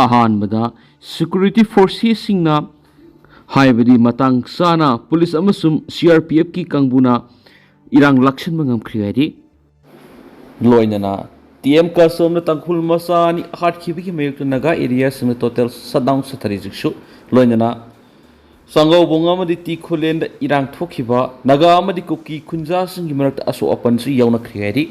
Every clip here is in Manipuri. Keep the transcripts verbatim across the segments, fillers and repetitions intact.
ꯑꯍꯥꯟꯕꯗ security forcesꯁꯤꯡꯅ, ꯍꯥꯏꯕꯗꯤ ꯃꯇꯥꯡ ꯆꯥꯅ ꯄꯨꯂꯤꯁ ꯑꯃꯁꯨꯡ C R P Fꯀꯤ ꯀꯥꯡꯕꯨꯅ ꯏꯔꯥꯡ ꯂꯥꯛꯁꯤꯟꯕ ꯉꯝꯈ꯭ꯔꯦ ꯍꯥꯏꯔꯤ꯫ ꯂꯣꯏꯅꯅ T M ꯀꯁꯣꯝꯅ ꯇꯥꯡꯈꯨꯜ ꯃꯆꯥ ꯑꯅꯤ ꯍꯥꯠꯈꯤꯕꯒꯤ ꯃꯥꯌꯣꯛꯇ ꯅꯥꯒꯥ areaꯁꯤꯡꯗ total shutdown ꯆꯠꯊꯔꯤ꯫ ꯍꯧꯖꯤꯛꯁꯨ ꯂꯣꯏꯅꯅ ꯁꯪꯒꯧꯕꯨꯡ ꯑꯃꯗꯤ ꯇꯤ ꯈꯨꯂꯦꯟꯗ ꯏꯔꯥꯡ ꯊꯣꯛꯈꯤꯕ ꯅꯥꯒꯥ ꯑꯃꯗꯤ ꯀꯨꯀꯤ ꯈꯨꯟꯖꯥꯁꯤꯡꯒꯤ ꯃꯔꯛꯇ ꯑꯁꯣꯛ ꯑꯄꯟꯁꯨ ꯌꯥꯎꯅꯈ꯭ꯔꯦ ꯍꯥꯏꯔꯤ꯫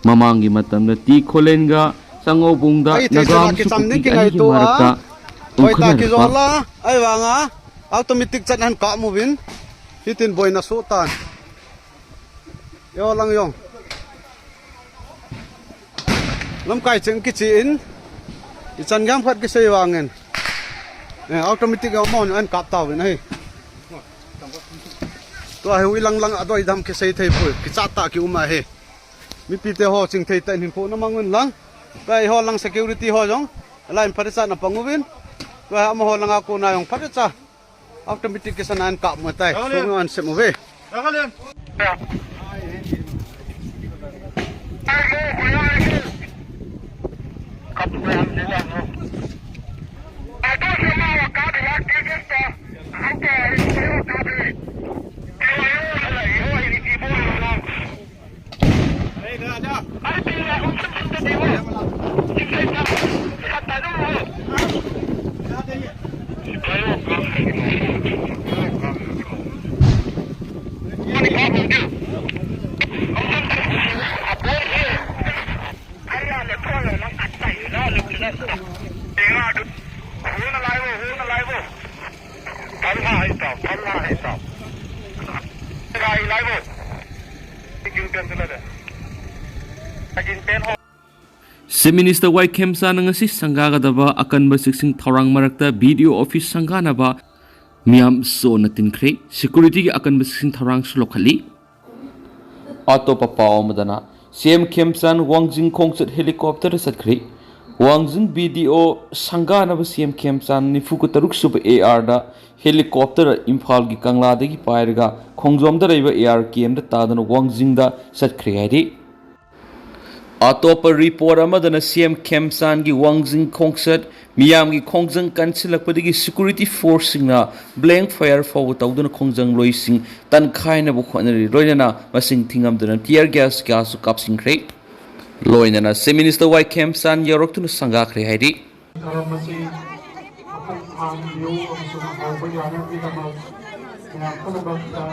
ꯃꯃꯥꯡꯒꯤ ꯃꯇꯝꯗ ꯇꯤ ꯈꯣꯂꯦꯟꯒ ꯆꯪꯉꯧꯕꯨꯡꯗ ꯑꯩ ꯅꯥꯒꯥ ꯊꯦꯡꯁꯤꯜꯂꯛꯀꯦ, ꯑꯃꯁꯨꯡ ꯆꯝꯅꯤ ꯀꯨꯀꯤ ꯀꯤꯉꯥꯏ ꯑꯅꯤꯒꯤ ꯇꯣꯛꯑ꯫ ꯃꯔꯛꯇ ꯍꯣꯏ, ꯇꯥ ꯎꯪꯈꯠꯅꯔꯛꯄ꯫ ꯀꯤꯖꯣꯜꯂ, ꯑꯩ ꯋꯥꯉꯥ, automatic ꯆꯠꯍꯟ ꯀꯥꯞꯃꯨꯕꯤꯟ꯫ ꯍꯤꯇꯤꯟ ꯕꯣꯏꯅ ꯁꯣꯛꯇꯥꯟ꯫ ꯌꯣ, ꯂꯪ ꯌꯣ꯫ ꯂꯝꯀꯥꯏ ꯆꯤꯡ ꯀꯤꯆꯤ ꯏꯟ꯫ ꯏꯆꯟ ꯌꯥꯝ ꯐꯠ ꯀꯤꯁꯩ ꯋꯥꯡꯉꯦꯟ꯫ ꯑꯦ, automatic ꯌꯥꯎ ꯃꯣꯟ ꯑꯟ ꯀꯥꯞ ꯇꯥꯎꯕꯤꯟ ꯑꯩ꯫ ꯇꯣ ꯑꯩ ꯍꯨꯏ ꯂꯪ ꯂꯪ ꯑꯗꯣ ꯑꯩ ꯗꯝ ꯀꯤꯁꯩ ꯊꯩ ꯄꯨꯏ꯫ ꯀꯤꯆꯥ ꯇꯥ ꯀꯤ ꯎꯃ ꯍꯦ꯫ ꯃꯤ ꯄꯤꯇꯦ ꯍꯣ ꯆꯤꯡ ꯊꯩ ꯇꯩ ꯅꯤꯡ ꯈꯣ ꯅ ꯃꯉꯨꯟ ꯂꯪ꯫ ꯇꯣ ꯑꯩ ꯍꯣ ꯂꯪ security ꯍꯣ ꯖꯣꯡ꯫ ꯂꯥꯏꯟ ꯐꯔꯦ ꯆꯥꯅ ꯄꯪꯉꯨꯕꯤꯟ꯫ ꯇꯣ ꯑꯩ ꯑꯃ ꯍꯣ ꯂꯪ ꯑꯀꯣ ꯅꯥ ꯌꯣꯡ ꯐꯔꯦ ꯆꯥ꯫ Automatic ꯀꯤꯁꯟ ꯑꯟ ꯀꯥꯞ ꯃ ꯇꯥꯏ꯫ ꯁꯣꯡ ꯑꯟ ꯁꯦꯝ ꯎꯕꯦ꯫ Chief Minister ꯋꯥꯏ ꯈꯦꯝꯆꯥꯟꯅ ꯉꯁꯤ ꯁꯪꯒꯥꯒꯗꯕ ꯑꯀꯟꯕ ꯆꯦꯛꯁꯤꯟ ꯊꯧꯔꯥꯡ ꯃꯔꯛꯇ B D O office ꯁꯪꯒꯥꯅꯕ ꯃꯤꯌꯥꯝ ꯁꯣꯟꯅ ꯇꯤꯟꯈ꯭ꯔꯦ꯫ Security ꯒꯤ ꯑꯀꯟꯕ ꯆꯦꯛꯁꯤꯟ ꯊꯧꯔꯥꯡꯁꯨ ꯂꯧꯈꯠꯂꯤ꯫ ꯑꯇꯣꯞꯄ ꯄꯥꯎ ꯑꯃꯗꯅ, C M ꯈꯦꯝꯆꯥꯟ ꯋꯥꯡꯖꯤꯡ ꯈꯣꯡꯆꯠ helicopter ꯗ ꯆꯠꯈ꯭ꯔꯦ꯫ ꯋꯥꯡꯖꯤꯡ B D O ꯁꯪꯒꯥꯅꯕ C M ꯈꯦꯝꯆꯥꯟ ꯅꯤꯐꯨꯒ ꯇꯔꯨꯛ ꯁꯨꯕ A R ꯗ helicopter ꯏꯝꯐꯥꯜꯒꯤ ꯀꯪꯂꯥꯗꯒꯤ ꯄꯥꯏꯔꯒ ꯈꯣꯡꯖꯣꯝꯗ ꯂꯩꯕ A R camp ꯇ ꯇꯥꯗꯨꯅ ꯋꯥꯡꯖꯤꯡꯗ ꯆꯠꯈ꯭ꯔꯦ ꯍꯥꯏꯔꯤ꯫ ꯑꯇꯣꯞꯄ report ꯑꯃꯗꯅ, C M ꯈꯦꯝꯆꯥꯟꯒꯤ ꯋꯥꯡꯖꯤꯡ ꯈꯣꯡꯆꯠ ꯃꯤꯌꯥꯝꯒꯤ ꯈꯣꯡꯖꯪ ꯀꯟꯁꯤꯜꯂꯛꯄꯗꯒꯤ security force ꯁꯤꯡꯅ blank fire ꯐꯥꯎꯕ ꯇꯧꯗꯨꯅ ꯈꯣꯡꯖꯪꯂꯣꯏꯁꯤꯡ ꯇꯟꯈꯥꯏꯅꯕ ꯍꯣꯠꯅꯔꯤ꯫ ꯂꯣꯏꯅꯅ ꯃꯁꯤꯡ ꯊꯤꯉꯝꯗꯅ tear gas ꯀꯌꯥꯁꯨ ꯀꯥꯞꯁꯤꯟꯈ꯭ꯔꯦ꯫ ꯂꯣꯏꯅꯅ Chief Minister ꯋꯥꯏ ꯈꯦꯝꯆꯥꯟ ꯌꯧꯔꯛꯇꯨꯅ ꯁꯪꯒꯥꯈ꯭ꯔꯦ ꯍꯥꯏꯔꯤ꯫ ꯊꯧꯔꯝ ꯑꯁꯤ ꯃꯄꯨꯡ ꯐꯥꯍꯟꯕꯤꯌꯨ ꯑꯃꯁꯨꯡ ꯍꯧꯕ ꯌꯥꯅꯕꯒꯤꯗꯃꯛ ꯃꯌꯥꯝ ꯄꯨꯝꯅꯃꯛꯇ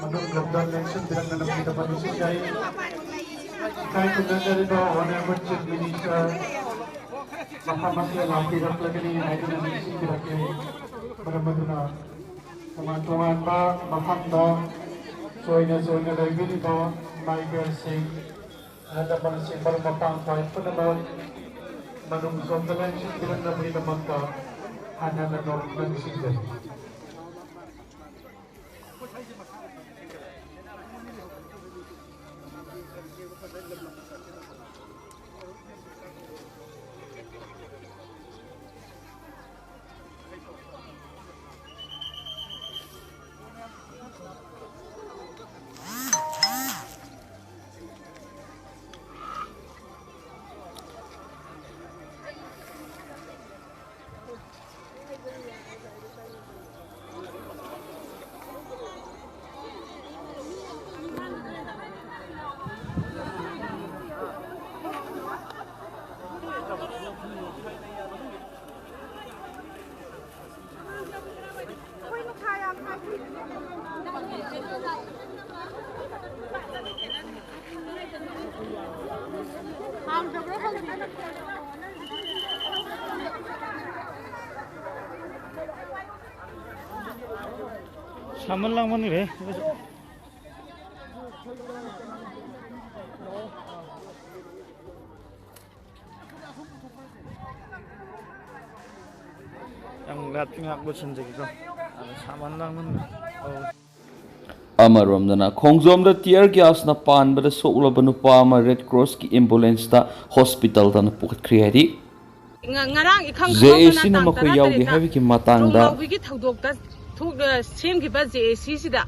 ꯃꯅꯨꯡ ꯂꯣꯝꯗ ꯂꯦꯡꯁꯤꯟꯕꯤꯔꯛꯅꯕꯒꯤꯗꯃꯛ ꯅꯤꯡꯁꯤꯡꯖꯔꯤ꯫ ꯏꯀꯥꯏ ꯈꯨꯝꯅꯖꯔꯤꯕ Honourable Chief Minister ꯃꯐꯝ ꯑꯁꯤꯗ ꯂꯥꯛꯄꯤꯔꯛꯂꯒꯅꯤ ꯍꯥꯏꯗꯨꯅ ꯅꯤꯡꯁꯤꯡꯕꯤꯔꯛꯂꯤ꯫ ꯃꯔꯝ ꯑꯗꯨꯅ ꯇꯣꯉꯥꯟ ꯇꯣꯉꯥꯟꯕ ꯃꯐꯝꯗ ꯆꯣꯏꯅ ꯆꯣꯏꯅ ꯂꯩꯕꯤꯔꯤꯕ ꯏꯃꯥ ꯏꯕꯦꯜꯁꯤꯡ, ꯑꯍꯜ ꯂꯃꯟꯁꯤꯡ, ꯃꯔꯨꯞ ꯃꯄꯥꯡ ꯈ꯭ꯋꯥꯏ ꯄꯨꯝꯅꯃꯛ ꯃꯅꯨꯡ ꯁꯣꯝꯗ ꯂꯦꯡꯁꯤꯟꯕꯤꯔꯛꯅꯕꯒꯤꯗꯃꯛꯇ ꯍꯟꯅ ꯍꯟꯅ ꯅꯣꯛꯅ ꯅꯤꯡꯁꯤꯡꯖꯔꯤ꯫ ꯁꯥꯃꯟ ꯂꯥꯡꯃꯟꯈ꯭ꯔꯦ꯫ ꯉꯥꯛ ꯂꯣꯏꯁꯤꯟꯖꯒꯦꯀꯣ꯫ ꯑꯗ ꯁꯥꯃꯟ ꯂꯥꯡꯃꯟ-, ꯑꯧ꯫ ꯑꯃꯔꯣꯝꯗꯅ, ꯈꯣꯡꯖꯣꯝꯗ tear gasꯅ ꯄꯥꯟꯕꯗ ꯁꯣꯛꯂꯕ ꯅꯨꯄꯥ ꯑꯃ Red Crossꯀꯤ ambulanceꯇ hospitalꯗ ꯄꯨꯈꯠꯈ꯭ꯔꯦ ꯍꯥꯏꯔꯤ꯫ ꯉ-, ꯉꯔꯥꯡ ꯏꯈꯪ ꯈꯪꯍꯧꯗꯅ ꯖꯦ ꯑꯦ ꯁꯤꯅ ꯇꯥꯡ ꯃꯈꯣꯏ ꯌꯥꯎꯗꯦ ꯇꯔꯥꯇꯔꯦꯠꯇ ꯍꯥꯏꯕꯒꯤ ꯃꯇꯥꯡꯗ ꯇ꯭ꯔꯣꯡꯂꯥꯎꯕꯤꯒꯤ ꯊꯧꯗꯣꯛꯇ ꯊꯣꯛ-, ꯑ, ꯁꯦꯝꯈꯤꯕ ꯖꯦ ꯑꯦ ꯁꯤꯁꯤꯗ,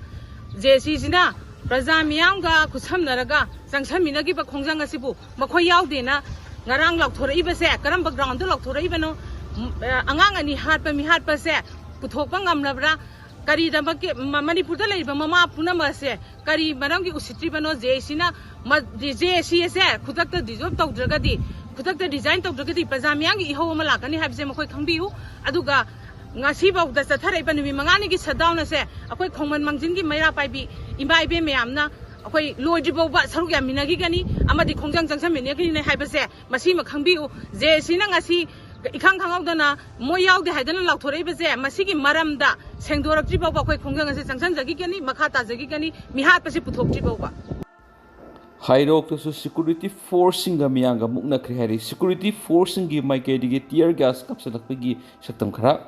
ꯖꯦ ꯑꯦ ꯁꯤꯁꯤꯅ ꯄ꯭ꯔꯖꯥ ꯃꯤꯌꯥꯝꯒ ꯈꯨꯠꯁꯝꯅꯔꯒ ꯆꯪꯁꯟꯃꯤꯟꯅꯈꯤꯕ ꯈꯣꯡꯖꯪ ꯑꯁꯤꯕꯨ ꯃꯈꯣꯏ ꯌꯥꯎꯗꯦꯅ ꯉꯔꯥꯡ ꯂꯥꯎꯊꯣꯔꯛꯏꯕꯁꯦ ꯀꯔꯝꯕ groundꯗ ꯂꯥꯎꯊꯣꯔꯛꯏꯕꯅꯣ? ꯎꯝ, ꯑ, ꯑꯉꯥꯡ ꯑꯅꯤ ꯍꯥꯠꯄ ꯃꯤꯍꯥꯠꯄꯁꯦ ꯄꯨꯊꯣꯛꯄ ꯉꯝꯂꯕ꯭ꯔꯥ? ꯀꯔꯤꯗꯃꯛꯀꯤ ꯃ-, ꯃꯅꯤꯄꯨꯔꯗ ꯂꯩꯔꯤꯕ ꯃꯃꯥ ꯄꯨꯝꯅꯃꯛ ꯑꯁꯦ ꯀꯔꯤ ꯃꯔꯝꯒꯤ ꯎꯁꯤꯠꯇ꯭ꯔꯤꯕꯅꯣ? ꯖꯦ ꯑꯦ ꯁꯤꯅ ꯃ-, ꯖꯦ ꯑꯦ ꯁꯤ ꯑꯁꯦ ꯈꯨꯗꯛꯇ dissolve ꯇꯧꯗ꯭ꯔꯒꯗꯤ, ꯈꯨꯗꯛꯇ resign ꯇꯧꯗ꯭ꯔꯒꯗꯤ ꯄ꯭ꯔꯖꯥ ꯃꯤꯌꯥꯝꯒꯤ ꯏꯍꯧ ꯑꯃ ꯂꯥꯛꯀꯅꯤ ꯍꯥꯏꯕꯁꯦ ꯃꯈꯣꯏ ꯈꯪꯕꯤꯌꯨ꯫ ꯑꯗꯨꯒ ꯉꯁꯤꯐꯥꯎꯗ ꯆꯠꯊꯔꯛꯏꯕ ꯅꯨꯃꯤꯠ ꯃꯉꯥꯅꯤꯒꯤ shutdown ꯑꯁꯦ ꯑꯩꯈꯣꯏ ꯈꯣꯡꯃꯟ ꯃꯥꯡꯖꯤꯟꯒꯤ ꯃꯩꯔꯥ ꯄꯥꯏꯕꯤ ꯏꯃꯥ ꯏꯕꯦꯟ ꯃꯌꯥꯝꯅ ꯑꯩꯈꯣꯏ ꯂꯣꯏꯗ꯭ꯔꯤ ꯐꯥꯎꯕ ꯁꯔꯨꯛ ꯌꯥꯃꯤꯟꯅꯈꯤꯒꯅꯤ ꯑꯃꯗꯤ ꯈꯣꯡꯖꯪ ꯆꯪꯁꯟꯃꯤꯟꯅꯈꯤꯒꯅꯤ ꯍꯥꯏꯕꯁꯦ ꯃꯁꯤꯃ ꯈꯪꯕꯤꯌꯨ꯫ ꯖꯦ ꯑꯦ ꯁꯤꯅ ꯉꯁꯤ ꯏꯈꯪ ꯈꯪꯍꯧꯗꯅ ꯃꯣꯏ ꯌꯥꯎꯗꯦ ꯍꯥꯏꯗꯅ ꯂꯥꯎꯊꯣꯔꯛꯏꯕꯁꯦ ꯃꯁꯤꯒꯤ ꯃꯔꯝꯗ ꯁꯦꯡꯗꯣꯔꯛꯇ꯭ꯔꯤ ꯐꯥꯎꯕ ꯑꯩꯈꯣꯏ ꯈꯣꯡꯖꯪ ꯑꯁꯦ ꯆꯪꯁꯤꯟꯖꯈꯤꯒꯅꯤ, ꯃꯈꯥ ꯇꯥꯖꯈꯤꯒꯅꯤ, ꯃꯤꯍꯥꯠꯄꯁꯤ ꯄꯨꯊꯣꯛꯇ꯭ꯔꯤ ꯐꯥꯎꯕ꯫ ꯍꯩꯔꯣꯛꯇꯁꯨ security forceꯁꯤꯡꯒ ꯃꯤꯌꯥꯝꯒ ꯃꯨꯛꯅꯈ꯭ꯔꯦ ꯍꯥꯏꯔꯤ꯫ Security forceꯁꯤꯡꯒꯤ ꯃꯥꯏꯀꯩꯗꯒꯤ tear gas ꯀꯥꯞꯁꯤꯜꯂꯛꯄꯒꯤ ꯁꯛꯇꯝ ꯈꯔ꯫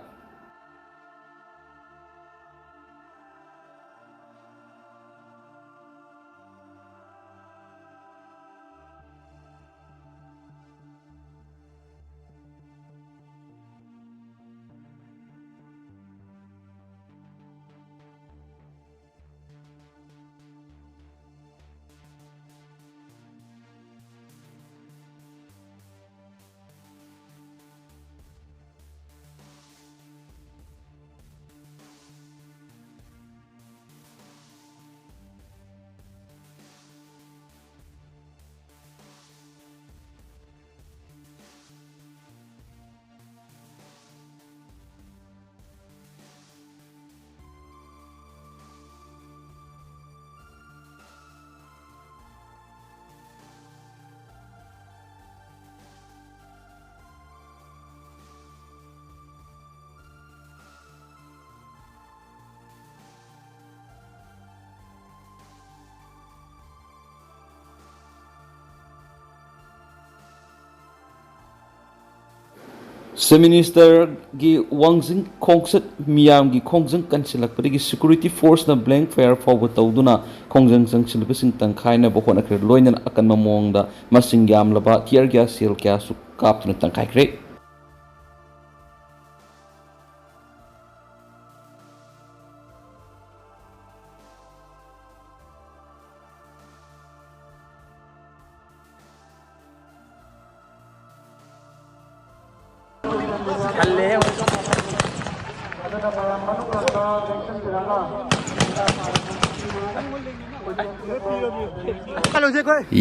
ꯆꯤꯐ ꯃꯤꯅꯤꯁꯇꯔꯒꯤ ꯋꯥꯡꯖꯤꯡ ꯈꯣꯡꯆꯠ ꯃꯤꯌꯥꯝꯒꯤ ꯈꯣꯡꯖꯪ ꯀꯟꯁꯤꯜꯂꯛꯄꯗꯒꯤ ꯁꯦꯀ꯭ꯌꯨꯔꯤꯇꯤ ꯐꯣꯔꯁꯅ ꯕ꯭ꯂꯦꯡ ꯐꯥꯌꯔ ꯐꯥꯎꯕ ꯇꯧꯗꯨꯅ ꯈꯣꯡꯖꯪ ꯆꯪꯁꯤꯜꯂꯤꯕꯁꯤꯡ ꯇꯪꯈꯥꯏꯅꯕ ꯍꯣꯠꯅꯈ꯭ꯔꯦ꯫ ꯂꯣꯏꯅꯅ ꯑꯀꯟꯕ ꯃꯑꯣꯡꯗ ꯃꯁꯤꯡ ꯌꯥꯝꯂꯕ ꯇꯤꯌꯔ ꯒ꯭ꯌꯥꯁ ꯁꯦꯜ ꯀꯌꯥꯁꯨ ꯀꯥꯞꯇꯨꯅ ꯇꯪꯈꯥꯏꯈ꯭ꯔꯦ꯫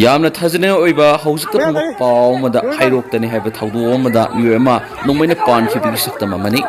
ꯌꯥꯝꯅ ꯊꯥꯖꯅꯤꯡꯉꯥꯏ ꯑꯣꯏꯕ ꯍꯧꯖꯤꯛꯇ ꯐꯪꯕ ꯄꯥꯎ ꯑꯃꯗ ꯍꯩꯔꯣꯛꯇꯅꯤ ꯍꯥꯏꯕ ꯊꯧꯗꯣꯛ ꯑꯃꯗ ꯃꯤꯑꯣꯏ ꯑꯃ ꯅꯣꯡꯃꯩꯅ ꯄꯥꯟꯈꯤꯕꯒꯤ ꯁꯛꯇꯝ ꯑꯃꯅꯤ꯫